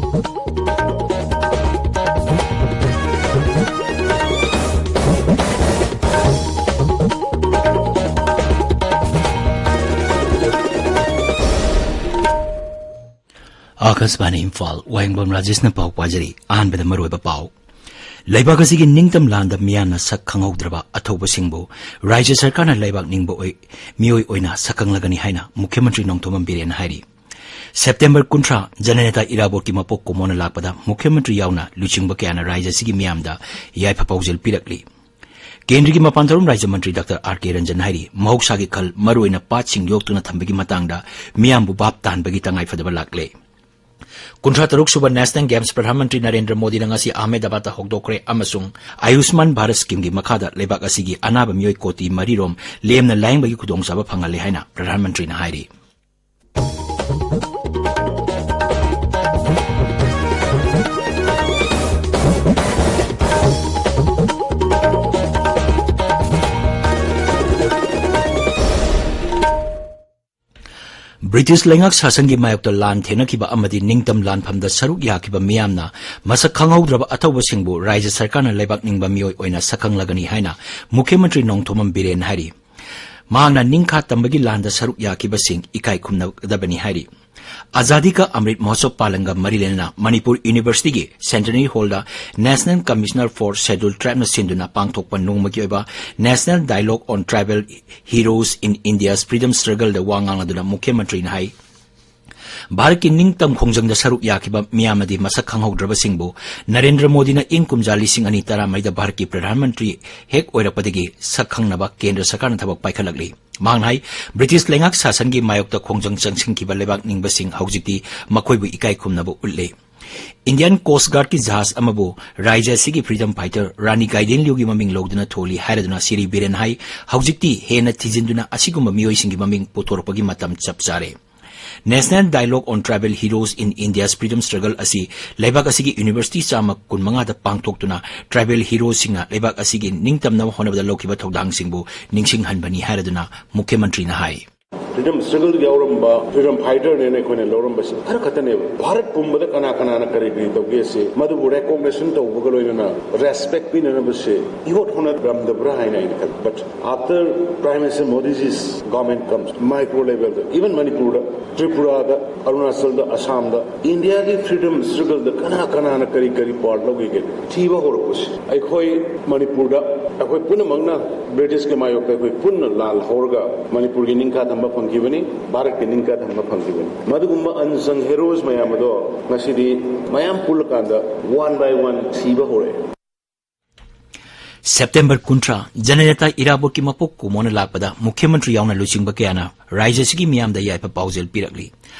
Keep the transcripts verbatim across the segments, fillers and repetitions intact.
ꯑꯥꯀꯥꯁꯕꯥꯅꯤ ꯏꯝꯐꯥꯜ, ꯋꯥꯍꯦꯡꯕꯝ ꯔꯥꯖꯦꯁꯅ ꯄꯥꯎ ꯄꯥꯖꯔꯤ꯫ ꯑꯍꯥꯟꯕꯗ ꯃꯔꯨꯑꯣꯏꯕ ꯄꯥꯎ꯫ ꯂꯩꯕꯥꯛ ꯑꯁꯤꯒꯤ ꯅꯤꯡꯇꯝ ꯂꯥꯟꯗ ꯃꯤꯌꯥꯝꯅ ꯁꯛ ꯈꯪꯍꯧꯗ꯭ꯔꯕ ꯑꯊꯧꯕꯁꯤꯡꯕꯨ ꯔꯥꯖ꯭ꯌ ꯁꯔꯀꯥꯔꯅ ꯂꯩꯕꯥꯛ ꯅꯤꯡꯕ ꯑꯣꯏ-, ꯃꯤꯑꯣꯏ ꯑꯣꯏꯅ ꯁꯛꯈꯪꯂꯒꯅꯤ ꯍꯥꯏꯅ ꯃꯨꯈ꯭ꯌ ꯃꯟꯇ꯭ꯔꯤ ꯅꯣꯡꯊꯣꯝꯕꯝ ꯕꯤꯔꯦꯟꯅ ꯍꯥꯏꯔꯤ꯫ ꯁꯦꯞꯇꯦꯝꯕꯔ ꯀꯨꯟꯊ꯭ꯔꯥ, ꯖꯅꯅꯦꯇꯥ ꯏꯔꯥꯕꯣꯠꯀꯤ ꯃꯄꯣꯛ ꯀꯨꯝꯑꯣꯟꯅ ꯂꯥꯛꯄꯗ ꯃꯨꯈ꯭ꯌ ꯃꯟꯇ꯭ꯔꯤ ꯌꯥꯎꯅ ꯂꯨꯆꯤꯡꯕ ꯀꯌꯥꯅ ꯔꯥꯖ꯭ꯌ ꯑꯁꯤꯒꯤ ꯃꯤꯌꯥꯝꯗ ꯌꯥꯏꯐ ꯄꯥꯎꯖꯦꯜ ꯄꯤꯔꯛꯂꯤ꯫ ꯀꯦꯟꯗ꯭ꯔꯒꯤ ꯃꯄꯥꯟ ꯊꯧꯔꯝ ꯔꯥꯖ꯭ꯌ ꯃꯟꯇ꯭ꯔꯤ ꯗꯥꯛꯇꯔ ꯑꯥꯔ ꯀꯦ ꯔꯟꯖꯟ ꯍꯥꯏꯔꯤ, ꯃꯍꯧꯁꯥꯒꯤ ꯈꯜ, ꯃꯔꯨꯑꯣꯏꯅ ꯄꯥꯠꯁꯤꯡ ꯌꯣꯛꯇꯨꯅ ꯊꯝꯕꯒꯤ ꯃꯇꯥꯡꯗ ꯃꯤꯌꯥꯝꯕꯨ ꯚꯥꯞ ꯇꯥꯍꯟꯕꯒꯤ ꯇꯉꯥꯏꯐꯗꯕ ꯂꯥꯛꯂꯦ꯫ ꯀꯨꯟꯊ꯭ꯔꯥ ꯇꯔꯨꯛ ꯁꯨꯕ National Games ꯄ꯭ꯔꯙꯥꯟ ꯃꯟꯇ꯭ꯔꯤ ꯅꯔꯦꯟꯗ꯭ꯔ ꯃꯣꯗꯤꯅ ꯉꯁꯤ ꯑꯍꯃꯦꯗꯕꯥꯗꯇ ꯍꯧꯗꯣꯛꯈ꯭ꯔꯦ ꯑꯃꯁꯨꯡ ꯑꯌꯨꯁꯃꯥꯟ ꯚꯥꯔꯠ ꯁ꯭ꯀꯤꯝꯒꯤ ꯃꯈꯥꯗ ꯂꯩꯕꯥꯛ ꯑꯁꯤꯒꯤ ꯑꯅꯥꯕ ꯃꯤꯑꯣꯏ ꯀꯣꯇꯤ ꯃꯔꯤ ꯔꯣꯝ ꯂꯦꯝꯅ ꯂꯥꯌꯦꯡꯕꯒꯤ ꯈꯨꯗꯣꯡꯆꯥꯕ ꯐꯪꯍꯜꯂꯦ ꯍꯥꯏꯅ ꯄ꯭ꯔꯙꯥꯟ ꯃꯟꯇ꯭ꯔꯤꯅ ꯍꯥꯏꯔꯤ꯫ ꯕ꯭ꯔꯤꯇꯤꯁ ꯂꯩꯉꯥꯛ ꯁꯥꯁꯟꯒꯤ ꯃꯥꯌꯣꯛꯇ ꯂꯥꯟ ꯊꯦꯡꯅꯈꯤꯕ ꯑꯃꯗꯤ ꯅꯤꯡꯇꯝ ꯂꯥꯟꯐꯝꯗ ꯁꯔꯨꯛ ꯌꯥꯈꯤꯕ ꯃꯤꯌꯥꯝꯅ ꯃꯁꯛ ꯈꯪꯍꯧꯗ꯭ꯔꯕ ꯑꯊꯧꯕꯁꯤꯡꯕꯨ ꯔꯥꯖ꯭ꯌ ꯁꯔꯀꯥꯔꯅ ꯂꯩꯕꯥꯛ ꯅꯤꯡꯕ ꯃꯤꯑꯣꯏ ꯑꯣꯏꯅ ꯁꯛꯈꯪꯂꯒꯅꯤ ꯍꯥꯏꯅ ꯃꯨꯈ꯭ꯌ ꯃꯟꯇ꯭ꯔꯤ ꯅꯣꯡꯊꯣꯝꯕꯝ ꯕꯤꯔꯦꯟ ꯍꯥꯏꯔꯤ꯫ ꯃꯍꯥꯛꯅ ꯅꯤꯡꯈꯥ ꯇꯝꯕꯒꯤ ꯂꯥꯟꯗ ꯁꯔꯨꯛ ꯌꯥꯈꯤꯕꯁꯤꯡ ꯏꯀꯥꯏ ꯈꯨꯝꯅꯒꯗꯕꯅꯤ ꯍꯥꯏꯔꯤ꯫ ꯑꯖꯥꯗꯤ ꯀꯥ ꯑꯃ꯭ꯔꯤꯠ ꯃꯍꯣꯠꯁꯕ ꯄꯥꯂꯟꯒ ꯃꯔꯤ ꯂꯩꯅꯅ ꯃꯅꯤꯄꯨꯔ ꯌꯨꯅꯤꯚꯔꯁꯤꯇꯤꯒꯤ ꯁꯦꯟꯇꯅꯔꯤ ꯍꯣꯜꯗ National Commissioner for Scheduled Tribeꯅ ꯁꯤꯟꯗꯨꯅ ꯄꯥꯡꯊꯣꯛꯄ ꯅꯣꯡꯃꯒꯤ ꯑꯣꯏꯕ National Dialogue on Tribal Heroes in India's Freedom Struggleꯗ ꯋꯥ ꯉꯥꯡꯂꯗꯨꯅ ꯃꯨꯈ꯭ꯌ ꯃꯟꯇ꯭ꯔꯤꯅ ꯍꯥꯏ, ꯚꯥꯔꯠꯀꯤ ꯅꯤꯡꯇꯝ ꯈꯣꯡꯖꯪꯗ ꯁꯔꯨꯛ ꯌꯥꯈꯤꯕ ꯃꯤꯌꯥꯝ ꯑꯃꯗꯤ ꯃꯁꯛ ꯈꯪꯍꯧꯗ꯭ꯔꯕꯁꯤꯡꯕꯨ ꯅꯔꯦꯟꯗ꯭ꯔ ꯃꯣꯗꯤꯅ ꯏꯪ ꯀꯨꯝꯖꯥ ꯂꯤꯁꯤꯡ ꯑꯅꯤ ꯇꯔꯥꯃꯔꯤꯗ ꯚꯥꯔꯠꯀꯤ ꯄ꯭ꯔꯙꯥꯟ ꯃꯟꯇ꯭ꯔꯤ ꯍꯦꯛ ꯑꯣꯏꯔꯛꯄꯗꯒꯤ ꯁꯛ ꯈꯪꯅꯕ ꯀꯦꯟꯗ꯭ꯔ ꯁꯔꯀꯥꯔꯅ ꯊꯕꯛ ꯄꯥꯏꯈꯠꯂꯛꯂꯤ꯫ ꯃꯍꯥꯛꯅ ꯍꯥꯏ, ꯕ꯭ꯔꯤꯇꯤꯁ ꯂꯩꯉꯥꯛ ꯁꯥꯁꯟꯒꯤ ꯃꯥꯌꯣꯛꯇ ꯈꯣꯡꯖꯪ ꯆꯪꯁꯤꯟꯈꯤꯕ ꯂꯩꯕꯥꯛ ꯅꯤꯡꯕꯁꯤꯡ ꯍꯧꯖꯤꯛꯇꯤ ꯃꯈꯣꯏꯕꯨ ꯏꯀꯥꯏ ꯈꯨꯝꯅꯕ ꯎꯠꯂꯦ꯫ Indian Coast Guardꯀꯤ ꯖꯍꯥꯖ ꯑꯃꯕꯨ ꯔꯥꯖ꯭ꯌ ꯑꯁꯤꯒꯤ freedom fighter ꯔꯥꯅꯤ ꯒꯥꯏꯗꯦꯟꯂꯤꯎꯒꯤ ꯃꯃꯤꯡ ꯂꯧꯗꯨꯅ ꯊꯣꯜꯂꯤ ꯍꯥꯏꯔꯗꯨꯅ ꯁ꯭ꯔꯤ ꯕꯤꯔꯦꯟ ꯍꯥꯏ, ꯍꯧꯖꯤꯛꯇꯤ ꯍꯦꯟꯅ ꯊꯤꯖꯤꯟꯗꯨꯅ ꯑꯁꯤꯒꯨꯝꯕ ꯃꯤꯑꯣꯏꯁꯤꯡꯒꯤ ꯃꯃꯤꯡ ꯄꯨꯊꯣꯔꯛꯄꯒꯤ ꯃꯇꯝ ꯆꯞ ꯆꯥꯔꯦ꯫ National Dialogue on Tribal Heroes in India's Freedom Struggle ꯑꯁꯤ ꯂꯩꯕꯥꯛ ꯑꯁꯤꯒꯤ ꯌꯨꯅꯤꯚꯔꯁꯤꯇꯤ ꯆꯥꯝꯃ ꯀꯨꯟꯃꯉꯥꯗ ꯄꯥꯡꯊꯣꯛꯇꯨꯅ tribal heroesꯁꯤꯡꯅ ꯂꯩꯕꯥꯛ ꯑꯁꯤꯒꯤ ꯅꯤꯡꯇꯝꯅꯕ ꯍꯣꯠꯅꯕꯗ ꯂꯧꯈꯤꯕ ꯊꯧꯗꯥꯡꯁꯤꯡꯕꯨ ꯅꯤꯡꯁꯤꯡꯍꯟꯕꯅꯤ ꯍꯥꯏꯔꯗꯨꯅ ꯃꯨꯈ꯭ꯌ ꯃꯟꯇ꯭ꯔꯤꯅ ꯍꯥꯏ꯫ Freedom struggle ꯗ ꯌꯥꯎꯔꯝꯕ freedom fighter ꯅꯦꯅ ꯑꯩꯈꯣꯏꯅ ꯂꯧꯔꯝꯕꯁꯤ ꯈꯔ ꯈꯛꯇꯅꯦꯕ꯫ ꯚꯥꯔꯠ ꯄꯨꯝꯕꯗ ꯀꯅꯥ ꯀꯅꯥꯅ ꯀꯔꯤ ꯀꯔꯤ ꯇꯧꯒꯦ ꯁꯤ, ꯃꯗꯨꯕꯨ recognition ꯇꯧꯕꯒ ꯂꯣꯏꯅꯅ respect ꯄꯤꯅꯅꯕꯁꯦ ꯏꯍꯣꯠ ꯍꯣꯠꯅꯔꯝꯗꯕ꯭ꯔꯥ ꯍꯥꯏꯅ ꯑꯩꯅ ꯈꯜꯂꯤ꯫ But after Prime Minister Modi's government comes, micro level the, even ꯃꯅꯤꯄꯨꯔꯗ, ꯇ꯭ꯔꯤꯄꯨꯔꯥꯗ, ꯑꯔꯨꯅꯥꯆꯜꯗ, ꯑꯁꯥꯝꯗ ꯏꯟꯗꯤꯌꯥꯒꯤ freedom struggle ꯗ ꯀꯅꯥ ꯀꯅꯥꯅ ꯀꯔꯤ ꯀꯔꯤ part ꯂꯧꯈꯤꯒꯦ ꯊꯤꯕ ꯍꯧꯔꯛꯄꯁꯦ, ꯑꯩꯈꯣꯏ ꯃꯅꯤꯄꯨꯔꯗ ꯑꯩꯈꯣꯏ ꯄꯨꯝꯅꯃꯛꯅ British ꯀꯤ ꯃꯥꯌꯣꯛꯇ ꯑꯩꯈꯣꯏ ꯄꯨꯟꯅ ꯂꯥꯜ ꯍꯧꯔꯒ ꯃꯅꯤꯄꯨꯔꯒꯤ ꯅꯤꯡꯈꯥ ꯊꯝꯕ ꯐꯪꯈꯤꯕꯅꯤ, ꯚꯥꯔꯠꯀꯤ ꯅꯤꯡꯈꯥ ꯊꯝꯕ ꯐꯪꯈꯤꯕꯅꯤ꯫ ꯃꯗꯨꯒꯨꯝꯕ unsung heroes ꯃꯌꯥꯝ ꯑꯗꯣ ꯉꯁꯤꯗꯤ ꯃꯌꯥꯝ ꯄꯨꯜꯂꯀꯥꯟꯗ one by one ꯊꯤꯕ ꯍꯧꯔꯛꯑꯦ꯫ ꯁꯦꯞꯇꯦꯝꯕꯔ ꯀꯨꯟꯊ꯭ꯔꯥ, ꯖꯅꯅꯦꯇꯥ ꯏꯔꯥꯕꯣꯠꯀꯤ ꯃꯄꯣꯛ ꯀꯨꯝꯑꯣꯟꯅ ꯂꯥꯛꯄꯗ ꯃꯨꯈ꯭ꯌ ꯃꯟꯇ꯭ꯔꯤ ꯌꯥꯎꯅ ꯂꯨꯆꯤꯡꯕ ꯀꯌꯥꯅ ꯔꯥꯖ꯭ꯌ ꯑꯁꯤꯒꯤ ꯃꯤꯌꯥꯝꯗ ꯌꯥꯏꯐ ꯄꯥꯎꯖꯦꯜ ꯄꯤꯔꯛꯂꯤ꯫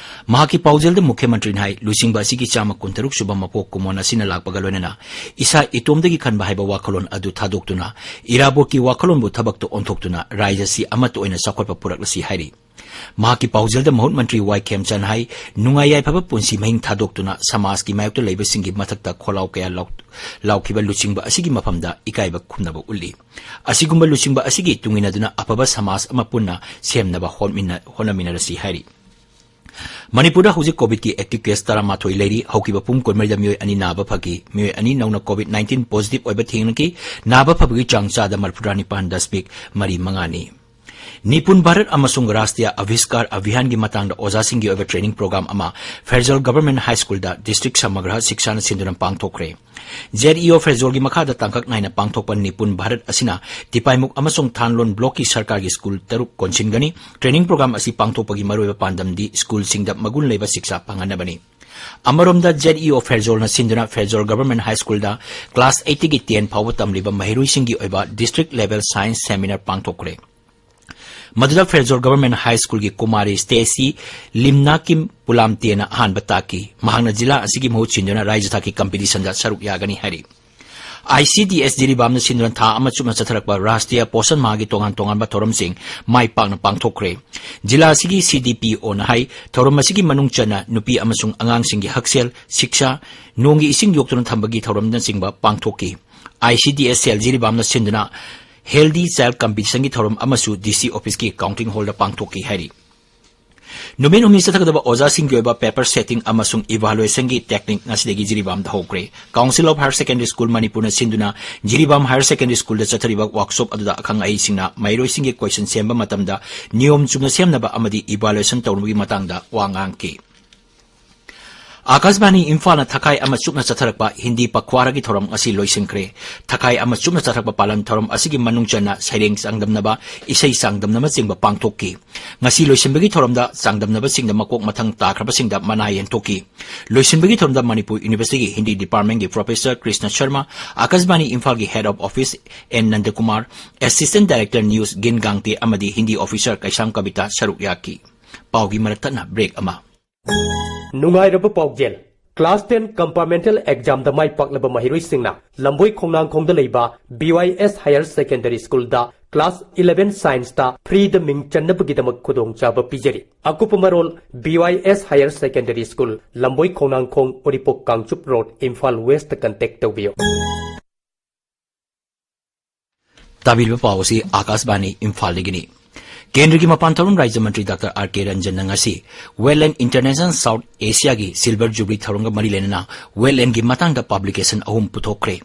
ꯃꯍꯥꯛꯀꯤ ꯄꯥꯎꯖꯦꯜꯗ ꯃꯨꯈ꯭ꯌ ꯃꯟꯇ꯭ꯔꯤꯅ ꯍꯥꯏ, ꯂꯨꯆꯤꯡꯕ ꯑꯁꯤꯒꯤ ꯆꯥꯝꯃ ꯀꯨꯟꯇꯔꯨꯛ ꯁꯨꯕ ꯃꯄꯣꯛ ꯀꯨꯝꯑꯣꯟ ꯑꯁꯤꯅ ꯂꯥꯛꯄꯒ ꯂꯣꯏꯅꯅ ꯏꯁꯥ ꯏꯇꯣꯝꯗꯒꯤ ꯈꯟꯕ ꯍꯥꯏꯕ ꯋꯥꯈꯜꯂꯣꯟ ꯑꯗꯨ ꯊꯥꯗꯣꯛꯇꯨꯅ ꯏꯔꯥꯕꯣꯠꯀꯤ ꯋꯥꯈꯜꯂꯣꯟꯕꯨ ꯊꯕꯛꯇ ꯑꯣꯟꯊꯣꯛꯇꯨꯅ ꯔꯥꯖ꯭ꯌ ꯑꯁꯤ ꯑꯃꯠꯇ ꯑꯣꯏꯅ ꯆꯥꯎꯈꯠꯄ ꯄꯨꯔꯛꯂꯁꯤ ꯍꯥꯏꯔꯤ꯫ ꯃꯍꯥꯛꯀꯤ ꯄꯥꯎꯖꯦꯜꯗ ꯃꯍꯨꯠ ꯃꯟꯇ꯭ꯔꯤ ꯋꯥꯏ ꯈꯦꯝꯆꯟ ꯍꯥꯏ, ꯅꯨꯡꯉꯥꯏ ꯌꯥꯏꯐꯕ ꯄꯨꯟꯁꯤ ꯃꯍꯤꯡ ꯊꯥꯗꯣꯛꯇꯨꯅ ꯁꯃꯥꯖꯀꯤ ꯃꯥꯌꯣꯛꯇ ꯂꯩꯕꯁꯤꯡꯒꯤ ꯃꯊꯛꯇ ꯈꯣꯜꯂꯥꯎ ꯀꯌꯥ ꯂꯥꯎ-, ꯂꯥꯎꯈꯤꯕ ꯂꯨꯆꯤꯡꯕ ꯑꯁꯤꯒꯤ ꯃꯐꯝꯗ ꯏꯀꯥꯏꯕ ꯈꯨꯝꯅꯕ ꯎꯠꯂꯤ꯫ ꯑꯁꯤꯒꯨꯝꯕ ꯂꯨꯆꯤꯡꯕ ꯑꯁꯤꯒꯤ ꯇꯨꯡꯏꯟꯅꯗꯨꯅ ꯑꯐꯕ ꯁꯃꯥꯖ ꯑꯃ ꯄꯨꯟꯅ ꯁꯦꯝꯅꯕ ꯍꯣꯠꯃꯤꯟꯅ-, ꯍꯣꯠꯅꯃꯤꯟꯅꯔꯁꯤ ꯍꯥꯏꯔꯤ꯫ ꯃꯅꯤꯄꯨꯔꯗ ꯍꯧꯖꯤꯛ COVID ꯀꯤ active case ꯇꯔꯥꯃꯥꯊꯣꯏ ꯂꯩꯔꯤ꯫ ꯍꯧꯈꯤꯕ ꯄꯨꯡ ꯀꯨꯟꯃꯔꯤꯗ ꯃꯤꯑꯣꯏ ꯑꯅꯤ ꯅꯥꯕ ꯐꯈꯤ꯫ ꯃꯤꯑꯣꯏ ꯑꯅꯤ ꯅꯧꯅ COVID nineteen positive ꯑꯣꯏꯕ ꯊꯦꯡꯅꯈꯤ꯫ ꯅꯥꯕ ꯐꯕꯒꯤ ꯆꯥꯡ ꯆꯥꯗ ꯃꯔꯤꯐꯨꯇꯔꯥ ꯅꯤꯄꯥꯟ ꯗꯁꯃꯤꯛ ꯃꯔꯤ ꯃꯉꯥꯅꯤ꯫ ꯅꯤꯄꯨꯟ ꯚꯥꯔꯠ ꯑꯃꯁꯨꯡ ꯔꯥꯁꯇ꯭ꯔꯤꯌꯥ ꯑꯚꯤꯁꯀꯥꯔ ꯑꯚꯤꯌꯥꯟꯒꯤ ꯃꯇꯥꯡꯗ ꯑꯣꯖꯥꯁꯤꯡꯒꯤ ꯑꯣꯏꯕ training program ꯑꯃ ꯐꯦꯔꯖꯣꯜ Government High School ꯗ district ꯁꯃꯒ꯭ꯔꯍ ꯁꯤꯛꯁꯥꯅ ꯁꯤꯟꯗꯨꯅ ꯄꯥꯡꯊꯣꯛꯈ꯭ꯔꯦ꯫ ZEO ꯐꯦꯔꯖꯣꯜꯒꯤ ꯃꯈꯥꯗ ꯇꯥꯡꯀꯛ ꯅꯥꯏꯅ ꯄꯥꯡꯊꯣꯛꯄ ꯅꯤꯄꯨꯟ ꯚꯥꯔꯠ ꯑꯁꯤꯅ ꯇꯤꯄꯥꯏꯃꯨꯛ ꯑꯃꯁꯨꯡ ꯊꯥꯟꯂꯣꯟ block ꯀꯤ ꯁꯔꯀꯥꯔꯒꯤ school ꯇꯔꯨꯛ ꯀꯣꯟꯁꯤꯟꯒꯅꯤ꯫ Training program ꯑꯁꯤ ꯄꯥꯡꯊꯣꯛꯄꯒꯤ ꯃꯔꯨꯑꯣꯏꯕ ꯄꯥꯟꯗꯝꯗꯤ school ꯁꯤꯡꯗ ꯃꯒꯨꯟ ꯂꯩꯕ ꯁꯤꯛꯁꯥ ꯐꯪꯍꯟꯅꯕꯅꯤ꯫ ꯑꯃꯔꯣꯝꯗ, ZEO ꯐꯦꯔꯖꯣꯜꯅ ꯁꯤꯟꯗꯨꯅ ꯐꯦꯔꯖꯣꯜ Government High School ꯗ class eight ꯇꯒꯤ ten ꯐꯥꯎꯕ ꯇꯝꯂꯤꯕ ꯃꯍꯩꯔꯣꯏꯁꯤꯡꯒꯤ ꯑꯣꯏꯕ district level science seminar ꯄꯥꯡꯊꯣꯛꯈ꯭ꯔꯦ꯫ ꯃꯗꯨꯗ ꯐꯦꯔꯖꯣꯜ Government High School ꯒꯤ ꯀꯨꯃꯥꯔꯤ ꯁ꯭ꯇꯦꯁꯤ ꯂꯤꯝꯅꯥꯀꯤꯝ ꯄꯨꯂꯥꯝꯇꯦꯅ ꯑꯍꯥꯟꯕ ꯇꯥꯛꯈꯤ꯫ ꯃꯍꯥꯛꯅ ꯖꯤꯂꯥ ꯑꯁꯤꯒꯤ ꯃꯍꯨꯠ ꯁꯤꯟꯗꯨꯅ ꯔꯥꯖ꯭ꯌ ꯊꯥꯛꯀꯤ competition ꯗ ꯁꯔꯨꯛ ꯌꯥꯒꯅꯤ ꯍꯥꯏꯔꯤ꯫ ICDS ꯖꯤꯔꯤꯕꯥꯝꯅ ꯁꯤꯟꯗꯨꯅ ꯊꯥ ꯑꯃ ꯆꯨꯞꯅ ꯆꯠꯊꯔꯛꯄ ꯔꯥꯁꯇ꯭ꯔꯤꯌꯥ ꯄꯣꯁꯟ ꯃꯥꯍꯒꯤ ꯇꯣꯉꯥꯟ ꯇꯣꯉꯥꯟꯕ ꯊꯧꯔꯝꯁꯤꯡ ꯃꯥꯏ ꯄꯥꯛꯅ ꯄꯥꯡꯊꯣꯛꯈ꯭ꯔꯦ꯫ ꯖꯤꯂꯥ ꯑꯁꯤꯒꯤ CDPO ꯅ ꯍꯥꯏ, ꯊꯧꯔꯝ ꯑꯁꯤꯒꯤ ꯃꯅꯨꯡ ꯆꯟꯅ ꯅꯨꯄꯤ ꯑꯃꯁꯨꯡ ꯑꯉꯥꯡꯁꯤꯡꯒꯤ ꯍꯛꯁꯦꯜ, ꯁꯤꯛꯁꯥ, ꯅꯣꯡꯒꯤ ꯏꯁꯤꯡ ꯌꯣꯛꯇꯨꯅ ꯊꯝꯕꯒꯤ ꯊꯧꯔꯝꯅꯆꯤꯡꯕ ꯄꯥꯡꯊꯣꯛꯈꯤ꯫ ICDS cell ꯖꯤꯔꯤꯕꯥꯝꯅ ꯁꯤꯟꯗꯨꯅ Healthy Child Competitionꯒꯤ ꯊꯧꯔꯝ ꯑꯃꯁꯨ DC officeꯀꯤ counting hallꯗ ꯄꯥꯡꯊꯣꯛꯈꯤ ꯍꯥꯏꯔꯤ꯫ ꯅꯨꯃꯤꯠ ꯍꯨꯝꯅꯤ ꯆꯠꯊꯒꯗꯕ ꯑꯣꯖꯥꯁꯤꯡꯒꯤ ꯑꯣꯏꯕ paper setting ꯑꯃꯁꯨꯡ evaluationꯒꯤ technique ꯉꯁꯤꯗꯒꯤ ꯖꯤꯔꯤꯕꯥꯝꯗ ꯍꯧꯈ꯭ꯔꯦ꯫ Council of Higher Secondary School ꯃꯅꯤꯄꯨꯔꯅ ꯁꯤꯟꯗꯨꯅ ꯖꯤꯔꯤꯕꯥꯝ Higher Secondary Schoolꯗ ꯆꯠꯊꯔꯤꯕ workshop ꯑꯗꯨꯗ ꯑꯈꯪ ꯑꯍꯩꯁꯤꯡꯅ ꯃꯍꯩꯔꯣꯏꯁꯤꯡꯒꯤ question ꯁꯦꯝꯕ ꯃꯇꯝꯗ ꯅꯤꯌꯣꯝ ꯆꯨꯝꯅ ꯁꯦꯝꯅꯕ ꯑꯃꯗꯤ evaluation ꯇꯧꯅꯕꯒꯤ ꯃꯇꯥꯡꯗ ꯋꯥ ꯉꯥꯡꯈꯤ꯫ ꯑꯥꯀꯥꯁꯕꯥꯅꯤ ꯏꯝꯐꯥꯜꯅ ꯊꯈꯥꯏ ꯑꯃ ꯆꯨꯞꯅ ꯆꯠꯊꯔꯛꯄ ꯍꯤꯟꯗꯤ ꯄꯈ꯭ꯋꯥꯔꯥꯒꯤ ꯊꯧꯔꯝ ꯉꯁꯤ ꯂꯣꯏꯁꯤꯟꯈ꯭ꯔꯦ꯫ ꯊꯈꯥꯏ ꯑꯃ ꯆꯨꯞꯅ ꯆꯠꯊꯔꯛꯄ ꯄꯥꯂꯟ ꯊꯧꯔꯝ ꯑꯁꯤꯒꯤ ꯃꯅꯨꯡ ꯆꯟꯅ ꯁꯩꯔꯦꯡ ꯆꯥꯡꯗꯝꯅꯕ, ꯏꯁꯩ ꯆꯥꯡꯗꯝꯅꯕꯆꯤꯡꯕ ꯄꯥꯡꯊꯣꯛꯈꯤ꯫ ꯉꯁꯤ ꯂꯣꯏꯁꯤꯟꯕꯒꯤ ꯊꯧꯔꯝꯗ ꯆꯥꯡꯗꯝꯅꯕꯁꯤꯡꯗ ꯃꯀꯣꯛ ꯃꯊꯪ ꯇꯥꯈ꯭ꯔꯕꯁꯤꯡꯗ ꯃꯅꯥ ꯌꯦꯟꯊꯣꯛꯈꯤ꯫ ꯂꯣꯏꯁꯤꯟꯕꯒꯤ ꯊꯧꯔꯝꯗ ꯃꯅꯤꯄꯨꯔ Universityꯒꯤ ꯍꯤꯟꯗꯤ departmentꯀꯤ professor ꯀ꯭ꯔꯤꯁꯅ ꯁꯔꯃ, ꯑꯥꯀꯥꯁꯕꯥꯅꯤ ꯏꯝꯐꯥꯜꯒꯤ head of office N Nandakumar, assistant director news ꯒꯤꯟ ꯒꯥꯡꯇꯦ ꯑꯃꯗꯤ ꯍꯤꯟꯗꯤ officer ꯀꯩꯁꯥꯝ ꯀꯕꯤꯇꯥ ꯁꯔꯨꯛ ꯌꯥꯈꯤ꯫ ꯄꯥꯎꯒꯤ ꯃꯔꯛ ꯊꯠꯅ break ꯑꯃ꯫ ꯅꯨꯡꯉꯥꯏꯔꯕ ꯄꯥꯎꯖꯦꯜ꯫ Class ten compartmental examꯗ ꯃꯥꯏ ꯄꯥꯛꯂꯕ ꯃꯍꯩꯔꯣꯏꯁꯤꯡꯅ ꯂꯝꯕꯣꯏ ꯈꯣꯡꯅꯥꯡꯈꯣꯡꯗ ꯂꯩꯕ BYS Higher Secondary Schoolꯗ class eleven scienceꯇ freeꯗ ꯃꯤꯡ ꯆꯟꯅꯕꯒꯤꯗꯃꯛ ꯈꯨꯗꯣꯡꯆꯥꯕ ꯄꯤꯖꯔꯤ꯫ ꯑꯀꯨꯞꯄ ꯃꯔꯣꯜ: BYS Higher Secondary School, Lamboi Khongnangkhong, Uripok Kangchup road, Imphal west contact ꯇꯧꯕꯤꯌꯨ꯫ ꯇꯥꯕꯤꯔꯤꯕ ꯄꯥꯎ ꯑꯁꯤ ꯑꯥꯀꯥꯁꯕꯥꯅꯤ ꯏꯝꯐꯥꯜꯗꯒꯤꯅꯤ꯫ ꯀꯦꯟꯗ꯭ꯔꯒꯤ ꯃꯄꯥꯟ ꯊꯧꯔꯝ ꯔꯥꯖ꯭ꯌ ꯃꯟꯇ꯭ꯔꯤ ꯗꯥꯛꯇꯔ ꯑꯥꯔ ꯀꯦ ꯔꯟꯖꯟꯅ ꯉꯁꯤ Wetland International South Asiaꯒꯤ Silver Jubilee ꯊꯧꯔꯝꯒ ꯃꯔꯤ ꯂꯩꯅꯅ wetlandꯒꯤ ꯃꯇꯥꯡꯗ publication ꯑꯍꯨꯝ ꯄꯨꯊꯣꯛꯈ꯭ꯔꯦ꯫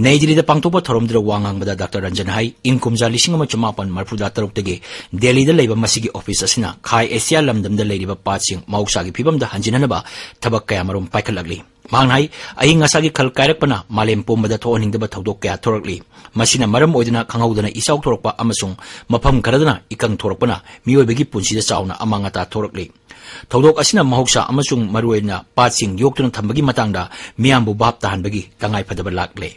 ꯅꯩ ꯗꯤꯜꯂꯤꯗ ꯄꯥꯡꯊꯣꯛꯄ ꯊꯧꯔꯝꯗꯨꯗ ꯋꯥ ꯉꯥꯡꯕꯗ ꯗꯥꯛꯇꯔ ꯔꯟꯖꯟ ꯍꯥꯏ, ꯏꯪ ꯀꯨꯝꯖꯥ ꯂꯤꯁꯤꯡ ꯑꯃ ꯆꯃꯥꯄꯟ ꯃꯔꯤꯐꯨꯇꯔꯨꯛꯇꯒꯤ ꯗꯦꯜꯂꯤꯗ ꯂꯩꯕ ꯃꯁꯤꯒꯤ office ꯑꯁꯤꯅ ꯈꯥ ꯑꯦꯁꯤꯌꯥ ꯂꯝꯗꯝꯗ ꯂꯩꯔꯤꯕ ꯄꯥꯠꯁꯤꯡ ꯃꯍꯧꯁꯥꯒꯤ ꯐꯤꯕꯝꯗ ꯍꯟꯖꯤꯟꯅꯅꯕ ꯊꯕꯛ ꯀꯌꯥꯃꯔꯨꯝ ꯄꯥꯏꯈꯠꯂꯛꯂꯤ꯫ ꯃꯍꯥꯛꯅ ꯍꯥꯏ, ꯑꯏꯪ ꯑꯁꯥꯒꯤ ꯈꯜ ꯀꯥꯏꯔꯛꯄꯅ ꯃꯥꯂꯦꯝ ꯄꯨꯝꯕꯗ ꯊꯣꯛꯍꯟꯅꯤꯡꯗꯕ ꯊꯧꯗꯣꯛ ꯀꯌꯥ ꯊꯣꯔꯛꯂꯤ꯫ ꯃꯁꯤꯅ ꯃꯔꯝ ꯑꯣꯏꯗꯨꯅ ꯈꯪꯍꯧꯗꯅ ꯏꯆꯥꯎ ꯊꯣꯔꯛꯄ ꯑꯃꯁꯨꯡ ꯃꯐꯝ ꯈꯔꯗꯅ ꯏꯀꯪ ꯊꯣꯔꯛꯄꯅ ꯃꯤꯑꯣꯏꯕꯒꯤ ꯄꯨꯟꯁꯤꯗ ꯆꯥꯎꯅ ꯑꯃꯥꯡ ꯑꯇꯥ ꯊꯣꯔꯛꯂꯤ꯫ ꯊꯧꯗꯣꯛ ꯑꯁꯤꯅ ꯃꯍꯧꯁꯥ ꯑꯃꯁꯨꯡ ꯃꯔꯨꯑꯣꯏꯅ ꯄꯥꯠꯁꯤꯡ ꯌꯣꯛꯇꯨꯅ ꯊꯝꯕꯒꯤ ꯃꯇꯥꯡꯗ ꯃꯤꯌꯥꯝꯕꯨ ꯚꯥꯞ ꯇꯥꯍꯟꯕꯒꯤ ꯇꯉꯥꯏꯐꯗꯕ ꯂꯥꯛꯂꯦ꯫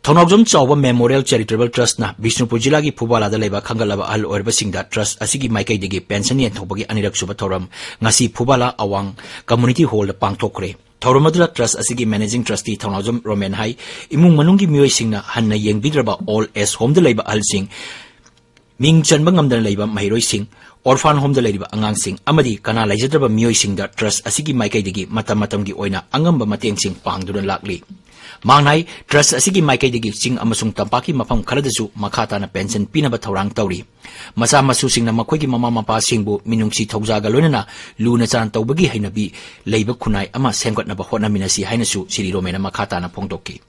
ꯊꯧꯅꯥꯎꯖꯝ ꯆꯥꯎꯕ Memorial Charitable Trustꯅ ꯕꯤꯁꯅꯨꯄꯨꯔ ꯖꯤꯂꯥꯒꯤ ꯐꯨꯕꯥꯂꯥꯗ ꯂꯩꯕ ꯈꯟꯒꯠꯂꯕ ꯑꯍꯜ ꯑꯣꯏꯔꯕꯁꯤꯡꯗ trust ꯑꯁꯤꯒꯤ ꯃꯥꯏꯀꯩꯗꯒꯤ pension ꯌꯦꯟꯊꯣꯛꯄꯒꯤ ꯑꯅꯤꯔꯛ ꯁꯨꯕ ꯊꯧꯔꯝ ꯉꯁꯤ ꯐꯨꯕꯥꯂꯥ ꯑꯋꯥꯡ Community Hallꯗ ꯄꯥꯡꯊꯣꯛꯈ꯭ꯔꯦ꯫ ꯊꯧꯔꯝ ꯑꯗꯨꯗ trust ꯑꯁꯤꯒꯤ managing trustee ꯊꯧꯅꯥꯎꯖꯝ ꯔꯣꯃꯦꯟ ꯍꯥꯏ, ꯏꯃꯨꯡ ꯃꯅꯨꯡꯒꯤ ꯃꯤꯑꯣꯏꯁꯤꯡꯅ ꯍꯟꯅ ꯌꯦꯡꯕꯤꯗ꯭ꯔꯕ old age homeꯗ ꯂꯩꯕ ꯑꯍꯜꯁꯤꯡ, ꯃꯤꯡ ꯆꯟꯕ ꯉꯝꯗꯅ ꯂꯩꯕ ꯃꯍꯩꯔꯣꯏꯁꯤꯡ, orphan homeꯗ ꯂꯩꯔꯤꯕ ꯑꯉꯥꯡꯁꯤꯡ ꯑꯃꯗꯤ ꯀꯅꯥ ꯂꯩꯖꯗ꯭ꯔꯕ ꯃꯤꯑꯣꯏꯁꯤꯡꯗ trust ꯑꯁꯤꯒꯤ ꯃꯥꯏꯀꯩꯗꯒꯤ ꯃꯇꯝ ꯃꯇꯝꯒꯤ ꯑꯣꯏꯅ ꯑꯉꯝꯕ ꯃꯇꯦꯡꯁꯤꯡ ꯄꯥꯡꯗꯨꯅ ꯂꯥꯛꯂꯤ꯫ ꯃꯍꯥꯛꯅ ꯍꯥꯏ, ꯇ꯭ꯔꯁ ꯑꯁꯤꯒꯤ ꯃꯥꯏꯀꯩꯗꯒꯤ ꯆꯤꯡ ꯑꯃꯁꯨꯡ ꯇꯝꯄꯥꯛꯀꯤ ꯃꯐꯝ ꯈꯔꯗꯁꯨ ꯃꯈꯥ ꯇꯥꯅ ꯄꯦꯟꯁꯟ ꯄꯤꯅꯕ ꯊꯧꯔꯥꯡ ꯇꯧꯔꯤ꯫ ꯃꯆꯥ ꯃꯁꯨꯁꯤꯡꯅ ꯃꯈꯣꯏꯒꯤ ꯃꯃꯥ ꯃꯄꯥꯁꯤꯡꯕꯨ ꯃꯤꯅꯨꯡꯁꯤ ꯊꯧꯖꯥꯜꯒ ꯂꯣꯏꯅꯅ ꯂꯨꯅ ꯆꯥꯟꯅ ꯇꯧꯕꯒꯤ ꯍꯩꯅꯕꯤ ꯂꯩꯕ ꯈꯨꯟꯅꯥꯏ ꯑꯃ ꯁꯦꯝꯒꯠꯅꯕ ꯍꯣꯠꯅꯃꯤꯟꯅꯁꯤ ꯍꯥꯏꯅꯁꯨ ꯁꯤꯔꯤ ꯔꯣꯃꯦꯅ ꯃꯈꯥ ꯇꯥꯅ ꯐꯣꯡꯗꯣꯛꯈꯤ꯫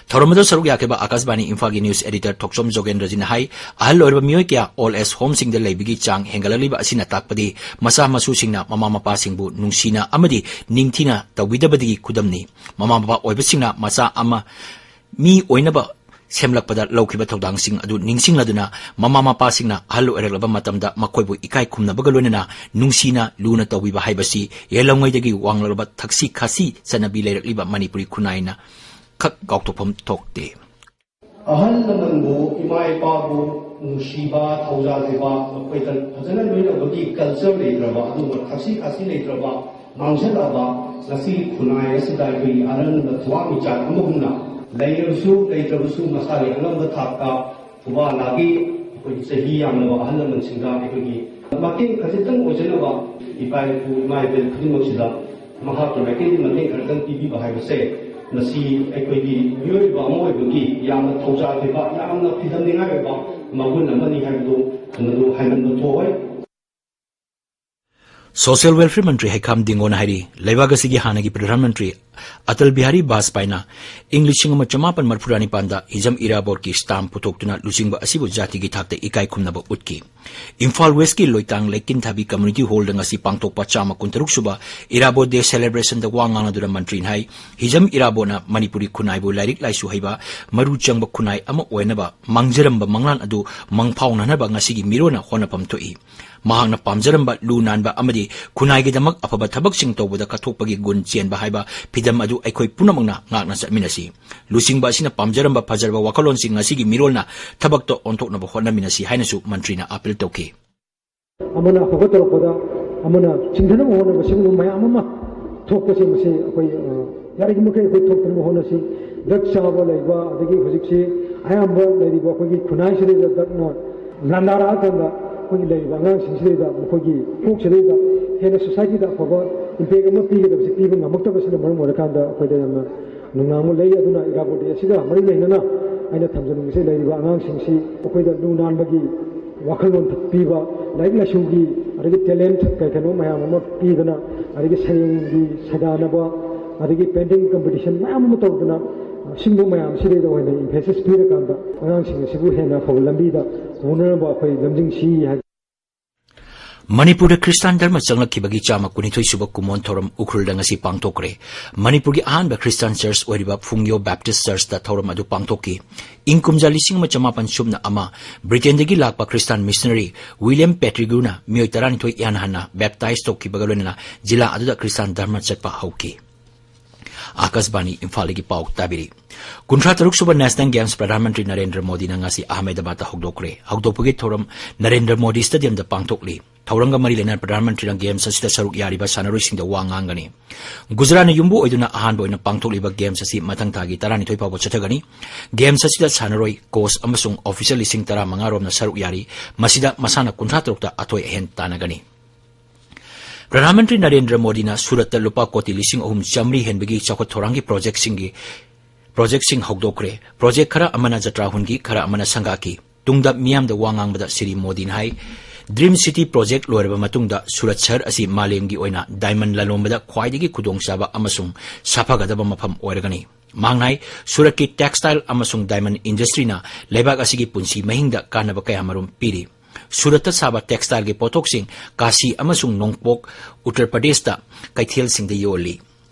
ꯊꯧꯔꯝ ꯑꯗꯨ ꯁꯔꯨꯛ ꯌꯥꯈꯤꯕ ꯑꯀꯥꯁꯕꯥꯅꯤ ꯏꯝꯐꯥꯜꯒꯤ news editor ꯊꯣꯛꯆꯣꯝ ꯖꯣꯒꯦꯟꯗ꯭ꯔꯖꯤꯅ ꯍꯥꯏ, ꯑꯍꯜ ꯑꯣꯏꯔꯕ ꯃꯤꯑꯣꯏ ꯀꯌꯥ old age homeꯁꯤꯡꯗ ꯂꯩꯕꯒꯤ ꯆꯥꯡ ꯍꯦꯟꯒꯠꯂꯛꯂꯤꯕ ꯑꯁꯤꯅ ꯇꯥꯛꯄꯗꯤ ꯃꯆꯥ ꯃꯁꯨꯁꯤꯡꯅ ꯃꯃꯥ ꯃꯄꯥꯁꯤꯡꯕꯨ ꯅꯨꯡꯁꯤꯅ ꯑꯃꯗꯤ ꯅꯤꯡꯊꯤꯅ ꯇꯧꯕꯤꯗꯕꯗꯒꯤ ꯈꯨꯗꯝꯅꯤ꯫ ꯃꯃꯥ ꯃꯄꯥ ꯑꯣꯏꯕꯁꯤꯡꯅ ꯃꯆꯥ ꯑꯃ ꯃꯤ ꯑꯣꯏꯅꯕ ꯁꯦꯝꯂꯛꯄꯗ ꯂꯧꯈꯤꯕ ꯊꯧꯗꯥꯡꯁꯤꯡ ꯑꯗꯨ ꯅꯤꯡꯁꯤꯡꯂꯗꯨꯅ, ꯃꯃꯥ ꯃꯄꯥꯁꯤꯡꯅ ꯑꯍꯜ ꯑꯣꯏꯔꯛꯂꯕ ꯃꯇꯝꯗ ꯃꯈꯣꯏꯕꯨ ꯏꯀꯥꯏ ꯈꯨꯝꯅꯕꯒ ꯂꯣꯏꯅꯅ ꯅꯨꯡꯁꯤꯅ ꯂꯨꯅ ꯇꯧꯕꯤꯕ ꯍꯥꯏꯕꯁꯤ ꯌꯦꯜꯂꯝꯉꯩꯗꯒꯤ ꯋꯥꯡꯂꯛꯂꯕ ꯊꯛꯁꯤ ꯈꯥꯁꯤ ꯆꯠꯅꯕꯤ ꯂꯩꯔꯛꯂꯤꯕ ꯃꯅꯤꯄꯨꯔꯤ ꯈꯨꯟꯅꯥꯏꯅ ꯈꯛ ꯀꯥꯎꯊꯣꯛꯐꯝ ꯊꯣꯛꯇꯦ꯫ ꯑꯍꯜ ꯂꯃꯟꯕꯨ, ꯏꯃꯥ ꯏꯄꯥꯕꯨ ꯅꯨꯡꯁꯤꯕ, ꯊꯧꯖꯥꯜ ꯄꯤꯕ, ꯃꯈꯣꯏꯗ ꯐꯖꯅ ꯂꯣꯏꯅꯕꯒꯤ culture ꯂꯩꯇ꯭ꯔꯕ, ꯑꯗꯨꯒꯨꯝꯕ ꯊꯛꯁꯤ ꯈꯥꯁꯤ ꯂꯩꯇ꯭ꯔꯕ, ꯃꯥꯡꯁꯤꯜꯂꯛꯑꯕ ꯉꯁꯤꯒꯤ ꯈꯨꯟꯅꯥꯏ ꯑꯁꯤꯗ ꯑꯩꯈꯣꯏꯒꯤ ꯑꯔꯟꯕ ꯊꯋꯥꯟꯃꯤꯆꯥꯛ ꯑꯃꯒꯨꯝꯅ ꯂꯩꯔꯕꯁꯨ ꯂꯩꯇ꯭ꯔꯕꯁꯨ ꯃꯁꯥꯒꯤ ꯑꯉꯝꯕ ꯊꯥꯛꯇ ꯐꯨꯕꯥꯂꯥꯒꯤ ꯑꯩꯈꯣꯏꯒꯤ ꯆꯍꯤ ꯌꯥꯝꯂꯕ ꯑꯍꯜ ꯂꯃꯟꯁꯤꯡꯗ ꯑꯩꯈꯣꯏꯒꯤ ꯃꯇꯦꯡ ꯈꯖꯤꯛꯇꯪ ꯑꯣꯏꯖꯅꯕ ꯏꯄꯥ ꯏꯄꯨ, ꯏꯃꯥ ꯏꯕꯦꯜ ꯈꯨꯗꯤꯡꯃꯛꯁꯤꯗ ꯃꯍꯥꯛꯀꯤ ꯃꯥꯏꯀꯩꯗꯒꯤ ꯃꯇꯦꯡ ꯈꯔꯗꯪ ꯄꯤꯕꯤꯕ ꯍꯥꯏꯕꯁꯦ, ꯃꯁꯤ ꯑꯩꯈꯣꯏꯒꯤ ꯃꯤꯑꯣꯏꯕ ꯑꯃ ꯑꯣꯏꯕꯒꯤ ꯌꯥꯝꯅ ꯊꯧꯖꯥꯜ ꯄꯤꯕ, ꯌꯥꯝꯅ ꯐꯤꯊꯝꯅꯤꯡꯉꯥꯏ ꯑꯣꯏꯕ ꯃꯒꯨꯟ ꯑꯃꯅꯤ ꯍꯥꯏꯕꯗꯨ ꯃꯗꯨ ꯍꯥꯏꯃꯟꯕ ꯊꯣꯛꯑꯣꯏ꯫ Social Welfare ꯃꯟꯇ꯭ꯔꯤ ꯍꯩꯈꯥꯝ ꯗꯤꯡꯒꯣꯅ ꯍꯥꯏꯔꯤ, ꯂꯩꯕꯥꯛ ꯑꯁꯤꯒꯤ ꯍꯥꯟꯅꯒꯤ ꯄ꯭ꯔꯙꯥꯟ ꯃꯟꯇ꯭ꯔꯤ ꯑꯇꯜ ꯕꯤꯍꯥꯔꯤ ꯕꯥꯖꯄꯥꯏꯅ ꯏꯪ ꯂꯤꯁꯤꯡ ꯑꯃ ꯆꯃꯥꯄꯟ ꯃꯔꯤꯐꯨꯇꯔꯥ ꯅꯤꯄꯥꯟꯗ ꯍꯤꯖꯝ ꯏꯔꯥꯕꯣꯠꯀꯤ stamp ꯄꯨꯊꯣꯛꯇꯨꯅ ꯂꯨꯆꯤꯡꯕ ꯑꯁꯤꯕꯨ ꯖꯥꯇꯤꯒꯤ ꯊꯥꯛꯇ ꯏꯀꯥꯏ ꯈꯨꯝꯅꯕ ꯎꯠꯈꯤ꯫ ꯏꯝꯐꯥꯜ Westꯀꯤ ꯂꯣꯏꯇꯥꯡ ꯂꯩꯀꯤꯟꯊꯥꯕꯤ Community Hallꯗ ꯉꯁꯤ ꯄꯥꯡꯊꯣꯛꯄ ꯆꯥꯝꯃ ꯀꯨꯟꯇꯔꯨꯛ ꯁꯨꯕ ꯏꯔꯥꯕꯣꯠ Day celebrationꯗ ꯋꯥ ꯉꯥꯡꯂꯗꯨꯅ ꯃꯟꯇ꯭ꯔꯤꯅ ꯍꯥꯏ, ꯍꯤꯖꯝ ꯏꯔꯥꯕꯣꯠꯅ ꯃꯅꯤꯄꯨꯔꯤ ꯈꯨꯟꯅꯥꯏꯕꯨ ꯂꯥꯏꯔꯤꯛ ꯂꯥꯏꯁꯨ ꯍꯩꯕ, ꯃꯔꯨ ꯆꯪꯕ ꯈꯨꯟꯅꯥꯏ ꯑꯃ ꯑꯣꯏꯅꯕ ꯃꯥꯡꯖꯔꯝꯕ ꯃꯪꯂꯥꯟ ꯑꯗꯨ ꯃꯪꯐꯥꯎꯅꯅꯕ ꯉꯁꯤꯒꯤ ꯃꯤꯔꯣꯟꯅ ꯍꯣꯠꯅꯐꯝ ꯊꯣꯛꯏ꯫ ꯃꯍꯥꯛꯅ ꯄꯥꯝꯖꯔꯝꯕ ꯂꯨ ꯅꯥꯟꯕ ꯑꯃꯗꯤ ꯈꯨꯟꯅꯥꯏꯒꯤꯗꯃꯛ ꯑꯐꯕ ꯊꯕꯛꯁꯤꯡ ꯇꯧꯕꯗ ꯀꯠꯊꯣꯛꯄꯒꯤ ꯒꯨꯟ ꯆꯦꯟꯕ ꯍꯥꯏꯕ ꯐꯤꯗꯝ ꯑꯗꯨ ꯑꯩꯈꯣꯏ ꯄꯨꯝꯅꯃꯛꯅ ꯉꯥꯛꯅ ꯆꯠꯃꯤꯟꯅꯁꯤ꯫ ꯂꯨꯆꯤꯡꯕ ꯑꯁꯤꯅ ꯄꯥꯝꯖꯔꯝꯕ ꯐꯖꯔꯕ ꯋꯥꯈꯜꯂꯣꯟꯁꯤꯡ ꯉꯁꯤꯒꯤ ꯃꯤꯔꯣꯜꯅ ꯊꯕꯛꯇ ꯑꯣꯟꯊꯣꯛꯅꯕ ꯍꯣꯠꯅꯃꯤꯟꯅꯁꯤ ꯍꯥꯏꯅꯁꯨ ꯃꯟꯇ꯭ꯔꯤꯅ appeal ꯇꯧꯈꯤ꯫ ꯑꯃꯅ ꯑꯐꯕ ꯇꯧꯔꯛꯄꯗ ꯑꯃꯅ ꯆꯤꯡꯊꯅꯕ ꯍꯣꯠꯅꯕ, ꯁꯤꯒꯨꯝꯕ ꯃꯌꯥꯝ ꯑꯃ ꯊꯣꯛꯄꯁꯦ, ꯃꯁꯤ ꯑꯩꯈꯣꯏ, ꯑ, ꯌꯥꯔꯤꯕꯃꯈꯩ ꯑꯩꯈꯣꯏ ꯊꯣꯛꯇꯅꯕ ꯍꯣꯠꯅꯁꯤ꯫ Drug ꯆꯥꯕ ꯂꯩꯕ, ꯑꯗꯒꯤ ꯍꯧꯖꯤꯛꯁꯤ ꯑꯌꯥꯝꯕ ꯂꯩꯔꯤꯕ ꯑꯩꯈꯣꯏꯒꯤ ꯈꯨꯟꯅꯥꯏꯁꯤꯗꯩꯗ drugꯅ ꯂꯥꯟꯗꯥꯔꯛꯑꯀꯥꯟꯗ ꯑꯩꯈꯣꯏꯒꯤ ꯂꯩꯔꯤꯕ ꯑꯉꯥꯡꯁꯤꯡꯁꯤꯗꯩꯗ, ꯃꯈꯣꯏꯒꯤ ꯀꯣꯛꯁꯤꯗꯩꯗ ꯍꯦꯟꯅ societyꯗ ꯑꯐꯕ impact ꯑꯃ ꯄꯤꯒꯗꯕꯁꯤ ꯄꯤꯕ ꯉꯝꯃꯛꯇꯕꯁꯤꯅ ꯃꯔꯝ ꯑꯣꯏꯔꯀꯥꯟꯗ ꯑꯩꯈꯣꯏꯗ ꯌꯥꯝꯅ ꯅꯨꯡꯅꯥꯡꯕ ꯂꯩ꯫ ꯑꯗꯨꯅ ꯏꯔꯥꯕꯣꯠ ꯗꯦ ꯑꯁꯤꯒ ꯃꯔꯤ ꯂꯩꯅꯅ ꯑꯩꯅ ꯊꯝꯖꯅꯤꯡꯕꯁꯦ, ꯂꯩꯔꯤꯕ ꯑꯉꯥꯡꯁꯤꯡꯁꯤ ꯑꯩꯈꯣꯏꯗ ꯂꯨ ꯅꯥꯟꯕꯒꯤ ꯋꯥꯈꯜꯂꯣꯟ ꯄꯤꯕ, ꯂꯥꯏꯔꯤꯛ ꯂꯥꯏꯁꯨꯒꯤ ꯑꯗꯒꯤ ꯇꯦꯂꯦꯟꯠ ꯀꯩ ꯀꯩꯅꯣ ꯃꯌꯥꯝ ꯑꯃ ꯄꯤꯗꯅ, ꯑꯗꯒꯤ ꯁꯩꯔꯦꯡꯒꯤ ꯁꯩꯗꯥꯅꯕ, ꯑꯗꯒꯤ ꯄꯦꯟꯇꯤꯡ ꯀꯝꯄꯤꯇꯤꯁꯟ ꯃꯌꯥꯝ ꯑꯃ ꯇꯧꯗꯅ, ꯑꯁꯤꯒꯨꯝꯕ ꯃꯌꯥꯝꯁꯤꯗꯩꯗ ꯑꯣꯏꯅ ꯏꯝꯐꯦꯁꯤꯁ ꯄꯤꯔꯀꯥꯟꯗ ꯑꯉꯥꯡꯁꯤꯡ ꯑꯁꯤꯕꯨ ꯍꯦꯟꯅ ꯑꯐꯕ ꯂꯝꯕꯤꯗ ꯄꯨꯅꯅꯕ ꯑꯩꯈꯣꯏ ꯂꯝꯖꯤꯡꯁꯤ ꯍꯥꯏ꯫ ꯃꯅꯤꯄꯨꯔꯗ ꯈ꯭ꯔꯤꯁꯇꯥꯟ ꯙꯔꯃ ꯆꯪꯂꯛꯈꯤꯕꯒꯤ ꯆꯥꯝꯃ ꯀꯨꯟꯅꯤꯊꯣꯏ ꯁꯨꯕ ꯀꯨꯝꯑꯣꯟ ꯊꯧꯔꯝ ꯎꯈ꯭ꯔꯨꯜꯗ ꯉꯁꯤ ꯄꯥꯡꯊꯣꯛꯈ꯭ꯔꯦ꯫ ꯃꯅꯤꯄꯨꯔꯒꯤ ꯑꯍꯥꯟꯕ ꯈ꯭ꯔꯤꯁꯇꯥꯟ ꯆꯔꯆ ꯑꯣꯏꯔꯤꯕ ꯐꯨꯡꯌꯣ ꯕꯦꯞꯇꯤꯁ ꯆꯔꯆꯇ ꯊꯧꯔꯝ ꯑꯗꯨ ꯄꯥꯡꯊꯣꯛꯈꯤ꯫ ꯏꯪ ꯀꯨꯝꯖꯥ ꯂꯤꯁꯤꯡ ꯑꯃ ꯆꯃꯥꯄꯟ ꯁꯨꯞꯅ ꯑꯃ, ꯕ꯭ꯔꯤꯇꯦꯟꯗꯒꯤ ꯂꯥꯛꯄ ꯈ꯭ꯔꯤꯁꯇꯥꯟ ꯃꯤꯁꯅꯔꯤ ꯋꯤꯂꯤꯌꯝ ꯄꯦꯇ꯭ꯔꯤꯒꯨꯅ ꯃꯤꯑꯣꯏ ꯇꯔꯥꯅꯤꯊꯣꯏ ꯏꯍꯥꯟ ꯍꯥꯟꯅ ꯕꯦꯞꯇꯥꯏꯖ ꯇꯧꯈꯤꯕꯒ ꯂꯣꯏꯅꯅ ꯖꯤꯂꯥ ꯑꯗꯨꯗ ꯈ꯭ꯔꯤꯁꯇꯥꯟ ꯙꯔꯃ ꯆꯠꯄ ꯍꯧꯈꯤ꯫ ꯑꯥꯀꯥꯁꯕꯥꯅꯤ ꯏꯝꯐꯥꯜꯗꯒꯤ ꯄꯥꯎ ꯇꯥꯕꯤꯔꯤ꯫ ꯀꯨꯟꯊ꯭ꯔꯥ ꯇꯔꯨꯛ ꯁꯨꯕ ꯅꯦꯁꯅꯦꯜ ꯒꯦꯝꯁ ꯄ꯭ꯔꯙꯥꯟ ꯃꯟꯇ꯭ꯔꯤ ꯅꯔꯦꯟꯗ꯭ꯔ ꯃꯣꯗꯤꯅ ꯉꯁꯤ ꯑꯍꯃꯦꯗꯕꯥꯗꯇ ꯍꯧꯗꯣꯛꯈ꯭ꯔꯦ꯫ ꯍꯧꯗꯣꯛꯄꯒꯤ ꯊꯧꯔꯝ ꯅꯔꯦꯟꯗ꯭ꯔ ꯃꯣꯗꯤ ꯁ꯭ꯇꯦꯗꯤꯌꯝꯗ ꯄꯥꯡꯊꯣꯛꯂꯤ꯫ ꯊꯧꯔꯝꯒ ꯃꯔꯤ ꯂꯩꯅꯅ ꯄ꯭ꯔꯙꯥꯟ ꯃꯟꯇ꯭ꯔꯤꯅ ꯒꯦꯝꯁ ꯑꯁꯤꯗ ꯁꯔꯨꯛ ꯌꯥꯔꯤꯕ ꯁꯥꯟꯅꯔꯣꯏꯁꯤꯡꯗ ꯋꯥ ꯉꯥꯡꯒꯅꯤ꯫ ꯒꯨꯖꯔꯥꯠꯅ ꯌꯨꯝꯕꯨ ꯑꯣꯏꯗꯨꯅ ꯑꯍꯥꯟꯕ ꯑꯣꯏꯅ ꯄꯥꯡꯊꯣꯛꯂꯤꯕ ꯒꯦꯝꯁ ꯑꯁꯤ ꯃꯊꯪ ꯊꯥꯒꯤ ꯇꯔꯥꯅꯤꯊꯣꯏ ꯐꯥꯎꯕ ꯆꯠꯊꯒꯅꯤ꯫ ꯒꯦꯝꯁ ꯑꯁꯤꯗ ꯁꯥꯟꯅꯔꯣꯏ, ꯀꯣꯆ ꯑꯃꯁꯨꯡ ꯑꯣꯐꯤꯁꯤꯌꯦꯜ ꯂꯤꯁꯤꯡ ꯇꯔꯥꯃꯉꯥ ꯔꯣꯝꯅ ꯁꯔꯨꯛ ꯌꯥꯔꯤ꯫ ꯃꯁꯤꯗ ꯃꯁꯥꯟꯅ ꯀꯨꯟꯊ꯭ꯔꯥ ꯇꯔꯨꯛꯇ ꯑꯊꯣꯏ ꯑꯍꯦꯟ ꯇꯥꯟꯅꯒꯅꯤ꯫ ꯄ꯭ꯔꯙꯥꯟ ꯃꯟꯇ꯭ꯔꯤ ꯅꯔꯦꯟꯗ꯭ꯔ ꯃꯣꯗꯤꯅ ꯁꯨꯔꯠꯇ ꯂꯨꯄꯥ ꯀꯣꯇꯤ ꯂꯤꯁꯤꯡ ꯑꯍꯨꯝ ꯆꯥꯃꯔꯤ ꯍꯦꯟꯕꯒꯤ ꯆꯥꯎꯈꯠ ꯊꯧꯔꯥꯡꯒꯤ ꯄ꯭ꯔꯣꯖꯦꯛꯁꯤꯡꯒꯤ, ꯄ꯭ꯔꯣꯖꯦꯛꯁꯤꯡ ꯍꯧꯗꯣꯛꯈ꯭ꯔꯦ꯫ ꯄ꯭ꯔꯣꯖꯦꯛ ꯈꯔ ꯑꯃꯅ ꯖꯇ꯭ꯔꯥ ꯍꯨꯟꯈꯤ, ꯈꯔ ꯑꯃꯅ ꯁꯪꯒꯥꯈꯤ꯫ ꯇꯨꯡꯗ ꯃꯤꯌꯥꯝꯗ ꯋꯥ ꯉꯥꯡꯕꯗ ꯁ꯭ꯔꯤ ꯃꯣꯗꯤꯅ ꯍꯥꯏ, ꯗ꯭ꯔꯤꯝ ꯁꯤꯇꯤ ꯄ꯭ꯔꯣꯖꯦꯛ ꯂꯣꯏꯔꯕ ꯃꯇꯨꯡꯗ ꯁꯨꯔꯠ ꯁꯍꯔ ꯑꯁꯤ ꯃꯥꯂꯦꯝꯒꯤ ꯑꯣꯏꯅ ꯗꯥꯏꯃꯟ ꯂꯂꯣꯟꯕꯗ ꯈ꯭ꯋꯥꯏꯗꯒꯤ ꯈꯨꯗꯣꯡꯆꯥꯕ ꯑꯃꯁꯨꯡ ꯁꯥꯐꯒꯗꯕ ꯃꯐꯝ ꯑꯣꯏꯔꯒꯅꯤ꯫ ꯃꯍꯥꯛꯅ ꯍꯥꯏ, ꯁꯨꯔꯠꯀꯤ ꯇꯦꯛꯁꯇꯥꯏꯜ ꯑꯃꯁꯨꯡ ꯗꯥꯏꯃꯟ ꯏꯟꯗꯁꯇ꯭ꯔꯤꯅ ꯂꯩꯕꯥꯛ ꯑꯁꯤꯒꯤ ꯄꯨꯟꯁꯤ ꯃꯍꯤꯡꯗ ꯀꯥꯟꯅꯕ ꯀꯌꯥꯃꯔꯨꯝ ꯄꯤꯔꯤ꯫ ꯁꯨꯔꯠꯇ ꯁꯥꯕ ꯇꯦꯛꯁꯇꯥꯏꯜꯒꯤ ꯄꯣꯠꯊꯣꯛꯁꯤꯡ ꯀꯥꯁꯤ ꯑꯃꯁꯨꯡ ꯅꯣꯡꯄꯣꯛ ꯎꯠꯇꯔ ꯄ꯭ꯔꯗꯦꯁꯇ ꯀꯩꯊꯦꯜꯁꯤꯡꯗ ꯌꯣꯜꯂꯤ꯫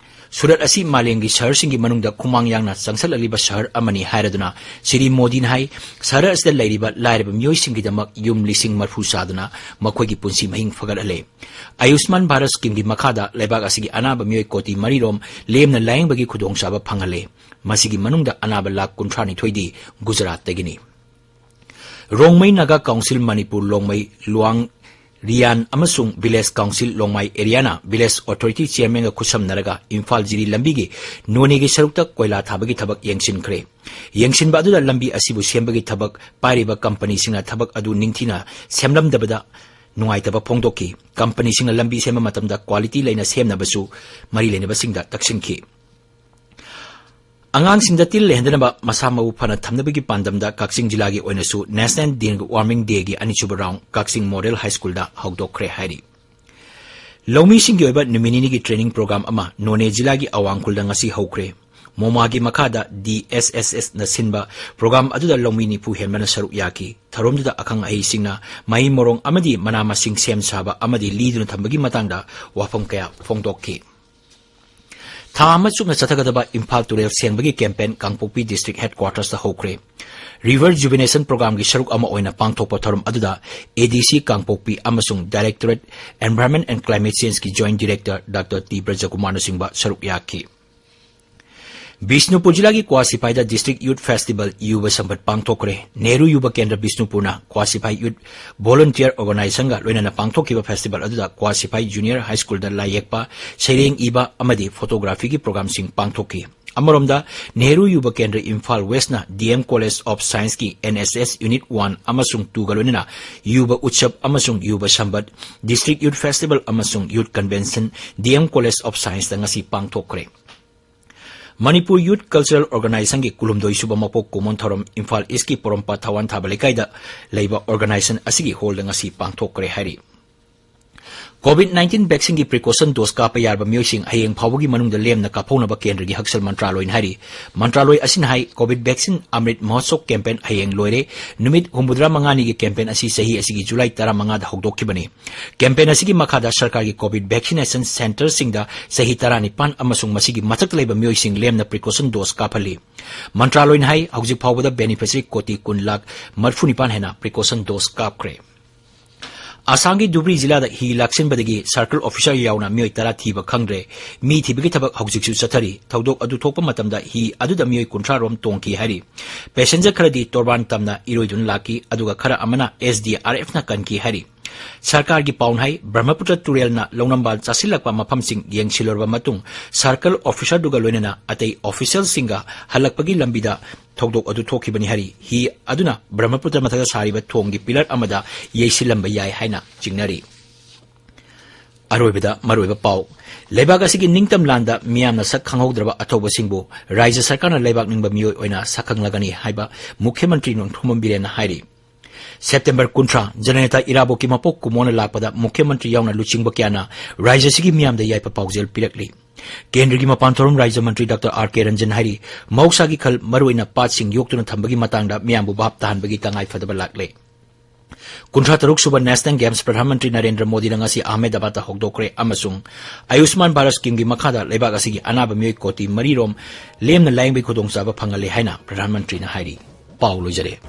ꯁꯨꯔꯠ ꯑꯁꯤ ꯃꯥꯂꯦꯝꯒꯤ ꯁꯍꯔꯁꯤꯡꯒꯤ ꯃꯅꯨꯡꯗ ꯈꯨꯃꯥꯡ ꯌꯥꯡꯅ ꯆꯪꯁꯤꯜꯂꯛꯂꯤꯕ ꯁꯍꯔ ꯑꯃꯅꯤ ꯍꯥꯏꯔꯗꯨꯅ ꯁ꯭ꯔꯤ ꯃꯣꯗꯤꯅ ꯍꯥꯏ, ꯁꯍꯔ ꯑꯁꯤꯗ ꯂꯩꯔꯤꯕ ꯂꯥꯏꯔꯕ ꯃꯤꯑꯣꯏꯁꯤꯡꯒꯤꯗꯃꯛ ꯌꯨꯝ ꯂꯤꯁꯤꯡ ꯃꯔꯐꯨ ꯁꯥꯗꯨꯅ ꯃꯈꯣꯏꯒꯤ ꯄꯨꯟꯁꯤ ꯃꯍꯤꯡ ꯐꯒꯠꯍꯜꯂꯦ꯫ ꯑꯌꯨꯁꯃꯥꯟ ꯚꯥꯔꯠ ꯁ꯭ꯀꯤꯝꯒꯤ ꯃꯈꯥꯗ ꯂꯩꯕꯥꯛ ꯑꯁꯤꯒꯤ ꯑꯅꯥꯕ ꯃꯤꯑꯣꯏ ꯀꯣꯇꯤ ꯃꯔꯤ ꯔꯣꯝ ꯂꯦꯝꯅ ꯂꯥꯌꯦꯡꯕꯒꯤ ꯈꯨꯗꯣꯡꯆꯥꯕ ꯐꯪꯍꯜꯂꯦ꯫ ꯃꯁꯤꯒꯤ ꯃꯅꯨꯡꯗ ꯑꯅꯥꯕ ꯂꯥꯈ ꯀꯨꯟꯊ꯭ꯔꯥ ꯅꯤꯊꯣꯏꯗꯤ ꯒꯨꯖꯔꯥꯠꯇꯒꯤꯅꯤ꯫ ꯔꯣꯡꯃꯩ ꯅꯥꯒꯥ ꯀꯥꯎꯟꯁꯤꯜ ꯃꯅꯤꯄꯨꯔ ꯂꯣꯡꯃꯩ ꯂꯨꯋꯥꯡ ꯔꯤꯌꯥꯟ ꯑꯃꯁꯨꯡ ꯚꯤꯂꯦꯖ ꯀꯥꯎꯟꯁꯤꯜ ꯂꯣꯡꯃꯥꯏ ꯑꯦꯔꯤꯌꯥꯅ ꯚꯤꯂꯦꯖ ꯑꯣꯊꯣꯔꯤꯇꯤ ꯆꯤꯌꯔꯃꯦꯟꯒ ꯈꯨꯠꯁꯝꯅꯔꯒ ꯏꯝꯐꯥꯜ ꯖꯤꯔꯤ ꯂꯝꯕꯤꯒꯤ ꯅꯣꯅꯦꯒꯤ ꯁꯔꯨꯛꯇ ꯀꯣꯏꯂꯥ ꯊꯥꯕꯒꯤ ꯊꯕꯛ ꯌꯦꯡꯁꯤꯟꯈ꯭ꯔꯦ꯫ ꯌꯦꯡꯁꯤꯟꯕ ꯑꯗꯨꯗ ꯂꯝꯕꯤ ꯑꯁꯤꯕꯨ ꯁꯦꯝꯕꯒꯤ ꯊꯕꯛ ꯄꯥꯏꯔꯤꯕ ꯀꯝꯄꯅꯤꯁꯤꯡꯅ ꯊꯕꯛ ꯑꯗꯨ ꯅꯤꯡꯊꯤꯅ ꯁꯦꯝꯂꯝꯗꯕꯗ ꯅꯨꯡꯉꯥꯏꯇꯕ ꯐꯣꯡꯗꯣꯛꯈꯤ꯫ ꯀꯝꯄꯅꯤꯁꯤꯡꯅ ꯂꯝꯕꯤ ꯁꯦꯝꯕ ꯃꯇꯝꯗ ꯀ꯭ꯋꯥꯂꯤꯇꯤ ꯂꯩꯅ ꯁꯦꯝꯅꯕꯁꯨ ꯃꯔꯤ ꯂꯩꯅꯕꯁꯤꯡꯗ ꯇꯛꯁꯤꯟꯈꯤ꯫ ꯑꯉꯥꯡꯁꯤꯡꯗ ꯇꯤꯜ ꯂꯩꯍꯟꯗꯅꯕ ꯃꯁꯥ ꯃꯎ ꯐꯅ ꯊꯝꯅꯕꯒꯤ ꯄꯥꯟꯗꯝꯗ ꯀꯛꯆꯤꯡ ꯖꯤꯂꯥꯒꯤ ꯑꯣꯏꯅꯁꯨ National Deworming Day ꯒꯤ ꯑꯅꯤꯁꯨꯕ round ꯀꯛꯆꯤꯡ Model High School ꯗ ꯍꯧꯗꯣꯛꯈ꯭ꯔꯦ ꯍꯥꯏꯔꯤ꯫ ꯂꯧꯃꯤꯁꯤꯡꯒꯤ ꯑꯣꯏꯕ ꯅꯨꯃꯤꯠ ꯅꯤꯅꯤꯒꯤ training program ꯑꯃ ꯅꯣꯅꯦ ꯖꯤꯂꯥꯒꯤ ꯑꯋꯥꯡ ꯈꯨꯜꯗ ꯉꯁꯤ ꯍꯧꯈ꯭ꯔꯦ꯫ ꯃꯣꯃꯥꯒꯤ ꯃꯈꯥꯗ D S S S ꯅ ꯁꯤꯟꯕ program ꯑꯗꯨꯗ ꯂꯧꯃꯤ ꯅꯤꯐꯨ ꯍꯦꯟꯕꯅ ꯁꯔꯨꯛ ꯌꯥꯈꯤ꯫ ꯊꯧꯔꯝꯗꯨꯗ ꯑꯈꯪ ꯑꯍꯩꯁꯤꯡꯅ ꯃꯍꯩ ꯃꯔꯣꯡ ꯑꯃꯗꯤ ꯃꯅꯥ ꯃꯁꯤꯡ ꯁꯦꯝ ꯁꯥꯕ ꯑꯃꯗꯤ ꯂꯤꯗꯨꯅ ꯊꯝꯕꯒꯤ ꯃꯇꯥꯡꯗ ꯋꯥꯐꯝ ꯀꯌꯥ ꯐꯣꯡꯗꯣꯛꯈꯤ꯫ ꯊꯥ ꯑꯃ ꯆꯨꯞꯅ ꯆꯠꯊꯒꯗꯕ ꯏꯝꯐꯥꯜ ꯇꯨꯔꯦꯜ ꯁꯦꯡꯕꯒꯤ campaign ꯀꯥꯡꯄꯣꯛꯄꯤ District Headquarters ꯇ ꯍꯧꯈ꯭ꯔꯦ꯫ River Rejuvenation Program ꯒꯤ ꯁꯔꯨꯛ ꯑꯃ ꯑꯣꯏꯅ ꯄꯥꯡꯊꯣꯛꯄ ꯊꯧꯔꯝ ꯑꯗꯨꯗ A D C ꯀꯥꯡꯄꯣꯛꯄꯤ ꯑꯃꯁꯨꯡ Directorate Environment and Climate Change ꯀꯤ Joint Director Doctor T ꯕ꯭ꯔꯖꯀꯨꯃꯥꯔꯅꯆꯤꯡꯕ ꯁꯔꯨꯛ ꯌꯥꯈꯤ꯫ ꯕꯤꯁꯅꯨꯄꯨꯔ ꯖꯤꯂꯥꯒꯤ ꯀ꯭ꯋꯥꯁꯤꯐꯥꯏꯗ District Youth Festival ꯌꯨꯕ ꯁꯝꯕꯠ ꯄꯥꯡꯊꯣꯛꯈ꯭ꯔꯦ꯫ ꯅꯦꯍꯔꯨ ꯌꯨꯕ ꯀꯦꯟꯗ꯭ꯔ ꯕꯤꯁꯅꯨꯄꯨꯔꯅ ꯀ꯭ꯋꯥꯁꯤꯐꯥꯏ Youth Volunteer Organization ꯒ ꯂꯣꯏꯅꯅ ꯄꯥꯡꯊꯣꯛꯈꯤꯕ festival ꯑꯗꯨꯗ ꯀ꯭ꯋꯥꯁꯤꯐꯥꯏ Junior High School ꯗ ꯂꯥꯏ ꯌꯦꯛꯄ, ꯁꯩꯔꯦꯡ ꯏꯕ ꯑꯃꯗꯤ photography ꯒꯤ program ꯁꯤꯡ ꯄꯥꯡꯊꯣꯛꯈꯤ꯫ ꯑꯃꯔꯣꯝꯗ, ꯅꯦꯍꯔꯨ ꯌꯨꯕ ꯀꯦꯟꯗ꯭ꯔ ꯏꯝꯐꯥꯜ West ꯅ D M College of Science ꯀꯤ N S S Unit one ꯑꯃꯁꯨꯡ two ꯒ ꯂꯣꯏꯅꯅ ꯌꯨꯕ ꯎꯠꯁꯕ ꯑꯃꯁꯨꯡ ꯌꯨꯕ ꯁꯝꯕꯠ, District Youth Festival ꯑꯃꯁꯨꯡ Youth Convention D M College of Science ꯇ ꯉꯁꯤ ꯄꯥꯡꯊꯣꯛꯈ꯭ꯔꯦ꯫ ꯃꯅꯤꯄꯨꯔ Youth Cultural Organization ꯒꯤ ꯀꯨꯟꯍꯨꯝꯗꯣꯏ ꯁꯨꯕ ꯃꯄꯣꯛ ꯀꯨꯝꯑꯣꯟ ꯊꯧꯔꯝ ꯏꯝꯐꯥꯜ East ꯀꯤ ꯄꯣꯔꯣꯝꯄꯥꯠ ꯊꯋꯥꯟ ꯊꯥꯕ ꯂꯩꯀꯥꯏꯗ ꯂꯩꯕ organization ꯑꯁꯤꯒꯤ hall ꯗ ꯉꯁꯤ ꯄꯥꯡꯊꯣꯛꯈ꯭ꯔꯦ ꯍꯥꯏꯔꯤ꯫ COVID nineteen vaccine ꯒꯤ precaution dose ꯀꯥꯞꯄ ꯌꯥꯔꯕ ꯃꯤꯑꯣꯏꯁꯤꯡ ꯍꯌꯦꯡ ꯐꯥꯎꯕꯒꯤ ꯃꯅꯨꯡꯗ ꯂꯦꯝꯅ ꯀꯥꯞꯍꯧꯅꯕ ꯀꯦꯟꯗ꯭ꯔꯒꯤ ꯍꯛꯁꯦꯜ ꯃꯟꯇ꯭ꯔꯥꯂꯣꯏꯅ ꯍꯥꯏꯔꯤ꯫ ꯃꯟꯇ꯭ꯔꯥꯂꯣꯏ ꯑꯁꯤꯅ ꯍꯥꯏ, COVID vaccine Amrit Mahotsav campaign ꯍꯌꯦꯡ ꯂꯣꯏꯔꯦ꯫ ꯅꯨꯃꯤꯠ ꯍꯨꯝꯐꯨꯇꯔꯥ ꯃꯉꯥꯅꯤꯒꯤ campaign ꯑꯁꯤ ꯆꯍꯤ ꯑꯁꯤꯒꯤ ꯖꯨꯂꯥꯏ ꯇꯔꯥꯃꯉꯥꯗ ꯍꯧꯗꯣꯛꯈꯤꯕꯅꯤ꯫ Campaign ꯑꯁꯤꯒꯤ ꯃꯈꯥꯗ ꯁꯔꯀꯥꯔꯒꯤ COVID vaccination centre ꯁꯤꯡꯗ ꯆꯍꯤ ꯇꯔꯥꯅꯤꯄꯥꯟ ꯑꯃꯁꯨꯡ ꯃꯁꯤꯒꯤ ꯃꯊꯛꯇ ꯂꯩꯕ ꯃꯤꯑꯣꯏꯁꯤꯡ ꯂꯦꯝꯅ precaution dose ꯀꯥꯞꯍꯜꯂꯤ꯫ ꯃꯟꯇ꯭ꯔꯥꯂꯣꯏꯅ ꯍꯥꯏ, ꯍꯧꯖꯤꯛ ꯐꯥꯎꯕꯗ beneficiary ꯀꯣꯇꯤ ꯀꯨꯟ ꯂꯥꯈ ꯃꯔꯤꯐꯨ ꯅꯤꯄꯥꯟ ꯍꯦꯟꯅ precaution dose ꯀꯥꯞꯈ꯭ꯔꯦ꯫ ꯑꯁꯥꯝꯒꯤ ꯙꯨꯕ꯭ꯔꯤ ꯖꯤꯂꯥꯗ ꯍꯤ ꯂꯥꯛꯁꯤꯟꯕꯗꯒꯤ circle officer ꯌꯥꯎꯅ ꯃꯤꯑꯣꯏ ꯇꯔꯥ ꯊꯤꯕ ꯈꯪꯗ꯭ꯔꯦ꯫ ꯃꯤ ꯊꯤꯕꯒꯤ ꯊꯕꯛ ꯍꯧꯖꯤꯛꯁꯨ ꯆꯠꯊꯔꯤ꯫ ꯊꯧꯗꯣꯛ ꯑꯗꯨ ꯊꯣꯛꯄ ꯃꯇꯝꯗ ꯍꯤ ꯑꯗꯨꯗ ꯃꯤꯑꯣꯏ ꯀꯨꯟꯊ꯭ꯔꯥ ꯔꯣꯝ ꯇꯣꯡꯈꯤ ꯍꯥꯏꯔꯤ꯫ Passenger ꯈꯔꯗꯤ ꯇꯣꯔꯕꯥꯟ ꯇꯝꯅ ꯏꯔꯣꯏꯗꯨꯅ ꯂꯥꯛꯈꯤ, ꯑꯗꯨꯒ ꯈꯔ ꯑꯃꯅ S D R F ꯅ ꯀꯟꯈꯤ ꯍꯥꯏꯔꯤ꯫ ꯁꯔꯀꯥꯔꯒꯤ ꯄꯥꯎꯅ ꯍꯥꯏ, ꯕ꯭ꯔꯍ꯭ꯃꯄꯨꯇ꯭ꯔ ꯇꯨꯔꯦꯜꯅ ꯂꯧꯅꯝꯕꯥꯜ ꯆꯥꯁꯤꯜꯂꯛꯄ ꯃꯐꯝꯁꯤꯡ ꯌꯦꯡꯁꯤꯜꯂꯨꯔꯕ ꯃꯇꯨꯡ, circle officer ꯗꯨꯒ ꯂꯣꯏꯅꯅ ꯑꯇꯩ official ꯁꯤꯡꯒ ꯍꯜꯂꯛꯄꯒꯤ ꯂꯝꯕꯤꯗ ꯊꯧꯗꯣꯛ ꯑꯗꯨ ꯊꯣꯛꯈꯤꯕꯅꯤ ꯍꯥꯏꯔꯤ꯫ ꯍꯤ ꯑꯗꯨꯅ ꯕ꯭ꯔꯍ꯭ꯃꯄꯨꯇ꯭ꯔ ꯃꯊꯛꯇ ꯁꯥꯔꯤꯕ ꯊꯣꯡꯒꯤ pillar ꯑꯃꯗ ꯌꯩꯁꯤꯜꯂꯝꯕ ꯌꯥꯏ ꯍꯥꯏꯅ ꯆꯤꯡꯅꯔꯤ꯫ ꯑꯔꯣꯏꯕꯗ ꯃꯔꯨꯑꯣꯏꯕ ꯄꯥꯎ꯫ ꯂꯩꯕꯥꯛ ꯑꯁꯤꯒꯤ ꯅꯤꯡꯇꯝ ꯂꯥꯟꯗ ꯃꯤꯌꯥꯝꯅ ꯁꯛ ꯈꯪꯍꯧꯗ꯭ꯔꯕ ꯑꯊꯧꯕꯁꯤꯡꯕꯨ ꯔꯥꯖ꯭ꯌ ꯁꯔꯀꯥꯔꯅ ꯂꯩꯕꯥꯛ ꯅꯤꯡꯕ ꯃꯤꯑꯣꯏ ꯑꯣꯏꯅ ꯁꯛꯈꯪꯂꯒꯅꯤ ꯍꯥꯏꯕ ꯃꯨꯈ꯭ꯌ ꯃꯟꯇ꯭ꯔꯤ ꯅꯣꯡꯊꯣꯝꯕꯝ ꯕꯤꯔꯦꯟꯅ ꯍꯥꯏꯔꯤ꯫ ꯁꯦꯞꯇꯦꯝꯕꯔ ꯀꯨꯟꯊ꯭ꯔꯥ, ꯖꯅꯅꯦꯇꯥ ꯏꯔꯥꯕꯣꯠꯀꯤ ꯃꯄꯣꯛ ꯀꯨꯝꯑꯣꯟꯅ ꯂꯥꯛꯄꯗ ꯃꯨꯈ꯭ꯌ ꯃꯟꯇ꯭ꯔꯤ ꯌꯥꯎꯅ ꯂꯨꯆꯤꯡꯕ ꯀꯌꯥꯅ ꯔꯥꯖ꯭ꯌ ꯑꯁꯤꯒꯤ ꯃꯤꯌꯥꯝꯗ ꯌꯥꯏꯐ ꯄꯥꯎꯖꯦꯜ ꯄꯤꯔꯛꯂꯤ꯫ ꯀꯦꯟꯗ꯭ꯔꯒꯤ ꯃꯄꯥꯟ ꯊꯧꯔꯝ ꯔꯥꯖ꯭ꯌ ꯃꯟꯇ꯭ꯔꯤ ꯗꯥꯛꯇꯔ ꯑꯥꯔ ꯀꯦ ꯔꯟꯖꯟ ꯍꯥꯏꯔꯤ, ꯃꯍꯧꯁꯥꯒꯤ ꯈꯜ, ꯃꯔꯨꯑꯣꯏꯅ ꯄꯥꯠꯁꯤꯡ ꯌꯣꯛꯇꯨꯅ ꯊꯝꯕꯒꯤ ꯃꯇꯥꯡꯗ ꯃꯤꯌꯥꯝꯕꯨ ꯚꯥꯞ ꯇꯥꯍꯟꯕꯒꯤ ꯇꯉꯥꯏ ꯐꯗꯕ ꯂꯥꯛꯂꯦ꯫ ꯀꯨꯟꯊ꯭ꯔꯥ ꯇꯔꯨꯛ ꯁꯨꯕ National Games ꯄ꯭ꯔꯙꯥꯟ ꯃꯟꯇ꯭ꯔꯤ ꯅꯔꯦꯟꯗ꯭ꯔ ꯃꯣꯗꯤꯅ ꯉꯁꯤ ꯑꯍꯃꯦꯗꯕꯥꯗꯇ ꯍꯧꯗꯣꯛꯈ꯭ꯔꯦ ꯑꯃꯁꯨꯡ ꯑꯌꯨꯁꯃꯥꯟ ꯚꯥꯔꯠ ꯁ꯭ꯀꯤꯝꯒꯤ ꯃꯈꯥꯗ ꯂꯩꯕꯥꯛ ꯑꯁꯤꯒꯤ ꯑꯅꯥꯕ ꯃꯤꯑꯣꯏ ꯀꯣꯇꯤ ꯃꯔꯤ ꯔꯣꯝ ꯂꯦꯝꯅ ꯂꯥꯌꯦꯡꯕꯒꯤ ꯈꯨꯗꯣꯡꯆꯥꯕ ꯐꯪꯍꯜꯂꯦ ꯍꯥꯏꯅ ꯄ꯭ꯔꯙꯥꯟ ꯃꯟꯇ꯭ꯔꯤꯅ ꯍꯥꯏꯔꯤ꯫ ꯄꯥꯎ ꯂꯣꯏꯖꯔꯦ꯫